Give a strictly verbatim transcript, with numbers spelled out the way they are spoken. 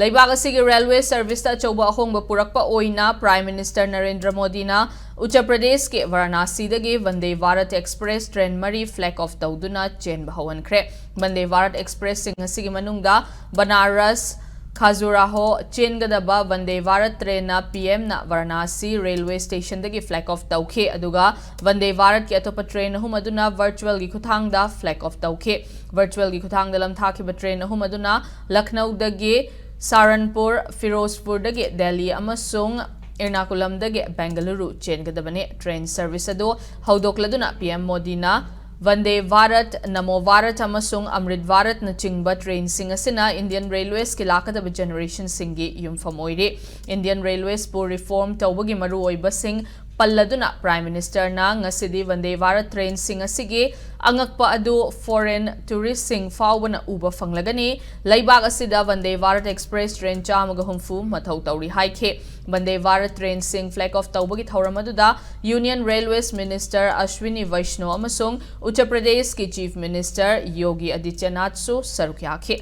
ꯂꯩꯕꯥꯛ ꯑꯁꯤꯒꯤ ꯔꯦꯜꯋꯦ ꯁꯔꯚꯤꯁꯇ ꯑꯆꯧꯕ ꯑꯍꯣꯡꯕ ꯄꯨꯔꯛꯄ ꯑꯣꯏꯅ ꯄ꯭ꯔꯥꯏꯝ ꯃꯤꯅꯤꯁꯇꯔ ꯅꯔꯦꯟꯗ꯭ꯔ ꯃꯣꯗꯤꯅ ꯎꯠꯇꯔ ꯄ꯭ꯔꯗꯦꯁꯀꯤ ꯚꯥꯔꯥꯅꯥꯁꯤꯗꯒꯤ ꯋꯟꯗꯦ ꯚꯥꯔꯠ ꯑꯦꯛꯁꯄ꯭ꯔꯦꯁ ꯇ꯭ꯔꯦꯟ ꯃꯔꯤ ꯐ꯭ꯂꯦꯒ ꯑꯣꯐ ꯇꯧꯗꯨꯅ ꯆꯦꯟꯕ ꯍꯧꯍꯟꯈ꯭ꯔꯦ꯫ ꯋꯟꯗꯦ ꯚꯥꯔꯠ ꯑꯦꯛꯁꯄ꯭ꯔꯦꯁꯁꯤꯡ ꯑꯁꯤꯒꯤ ꯃꯅꯨꯡꯗ ꯕꯅꯥꯔꯁ ꯈꯥꯖꯨꯔꯥꯍꯣ ꯆꯦꯟꯒꯗꯕ ꯋꯟꯗꯦ ꯚꯥꯔꯠ ꯇ꯭ꯔꯦꯟꯅ ꯄꯤ ꯑꯦꯝꯅ ꯚꯥꯔꯥꯅꯥꯁꯤ ꯔꯦꯜꯋꯦ ꯁ꯭ꯇꯦꯁꯟꯗꯒꯤ ꯐ꯭ꯂꯦꯒ ꯑꯣꯐ ꯇꯧꯈꯤ, ꯑꯗꯨꯒ ꯋꯟꯗꯦ ꯚꯥꯔꯠꯀꯤ ꯑꯇꯣꯞꯄ ꯇ꯭ꯔꯦꯟ ꯑꯍꯨꯝ ꯑꯗꯨꯅ ꯚꯔꯆꯨꯋꯦꯜꯒꯤ ꯈꯨꯠꯊꯥꯡꯗ ꯐ꯭ꯂꯦꯒ ꯑꯣꯐ ꯇꯧꯈꯤ꯫ ꯚꯔꯆꯨꯋꯦꯜꯒꯤ ꯈꯨꯠꯊꯥꯡꯗ ꯂꯝꯊꯥꯈꯤꯕ ꯇ꯭ꯔꯦꯟ ꯑꯍꯨꯝ ꯑꯗꯨꯅ ꯂꯈꯅꯧꯗꯒꯤ ꯁꯥꯔꯟꯄꯨꯔ, ꯐꯤꯔꯣꯖꯄꯨꯔꯗꯒꯤ ꯗꯦꯜꯂꯤ ꯑꯃꯁꯨꯡ ꯏꯔꯅꯥꯀꯨꯂꯝꯗꯒꯤ ꯕꯦꯡꯒꯂꯨꯔꯨ ꯆꯦꯟꯒꯗꯕꯅꯤ꯫ ꯇ꯭ꯔꯦꯟ ꯁꯔꯚꯤꯁ ꯑꯗꯨ ꯍꯧꯗꯣꯛꯂꯗꯨꯅ ꯄꯤ ꯑꯦꯝ ꯃꯣꯗꯤꯅ ꯚꯟꯗꯦ ꯚꯥꯔꯠ, ꯅꯃꯣ ꯚꯥꯔꯠ ꯑꯃꯁꯨꯡ ꯑꯃ꯭ꯔꯤꯠ ꯚꯥꯔꯠꯅꯆꯤꯡꯕ ꯇ꯭ꯔꯦꯟꯁꯤꯡ ꯑꯁꯤꯅ ꯏꯟꯗꯤꯌꯟ ꯔꯦꯜꯋꯦꯁꯀꯤ ꯂꯥꯛꯀꯗꯕ ꯖꯦꯅꯦꯔꯦꯁꯟꯁꯤꯡꯒꯤ ꯌꯨꯝꯐꯝ ꯑꯣꯏꯔꯤ꯫ ꯏꯟꯗꯤꯌꯟ ꯔꯦꯜꯋꯦꯁꯄꯨ ꯔꯤꯐꯣꯔꯝ ꯇꯧꯕꯒꯤ ꯃꯔꯨꯑꯣꯏꯕꯁꯤꯡ ꯄꯜꯂꯗꯨꯅ ꯄ꯭ꯔꯥꯏꯝ ꯃꯤꯅꯤꯁꯇꯔꯅ ꯉꯁꯤꯗꯤ ꯚꯟꯗꯦ ꯚꯥꯔꯠ ꯇ꯭ꯔꯦꯟꯁꯤꯡ ꯑꯁꯤꯒꯤ ꯑꯉꯛꯄ ꯑꯗꯨ ꯐꯣꯔꯦꯟ ꯇꯨꯔꯤꯁꯁꯤꯡ ꯐꯥꯎꯕꯅ ꯎꯕ ꯐꯪꯂꯒꯅꯤ꯫ ꯂꯩꯕꯥꯛ ꯑꯁꯤꯗ ꯚꯟꯗꯦ ꯚꯥꯔꯠ ꯑꯦꯛꯁꯄ꯭ꯔꯦꯁ ꯇ꯭ꯔꯦꯟ ꯆꯥꯝꯃꯒ ꯍꯨꯝꯐꯨ ꯃꯊꯧ ꯇꯧꯔꯤ ꯍꯥꯏꯈꯤ꯫ ꯚꯟꯗꯦ ꯚꯥꯔꯠ ꯇ꯭ꯔꯦꯟꯁꯤꯡ ꯐ꯭ꯂꯦꯒ ꯑꯣꯐ ꯇꯧꯕꯒꯤ ꯊꯧꯔꯝ ꯑꯗꯨꯗ ꯌꯨꯅꯤꯌꯟ ꯔꯦꯜꯋꯦꯁ ꯃꯤꯅꯤꯁꯇꯔ ꯑꯁ꯭ꯋꯤꯅꯤ ꯋꯩꯁꯅꯣ ꯑꯃꯁꯨꯡ ꯎꯠꯇꯔ ꯄ꯭ꯔꯗꯦꯁꯀꯤ ꯆꯤꯐ ꯃꯤꯅꯤꯁꯇꯔ ꯌꯣꯒꯤ ꯑꯗꯤꯇ꯭ꯌꯅꯥꯊꯁꯨ ꯁꯔꯨꯛ ꯌꯥꯈꯤ꯫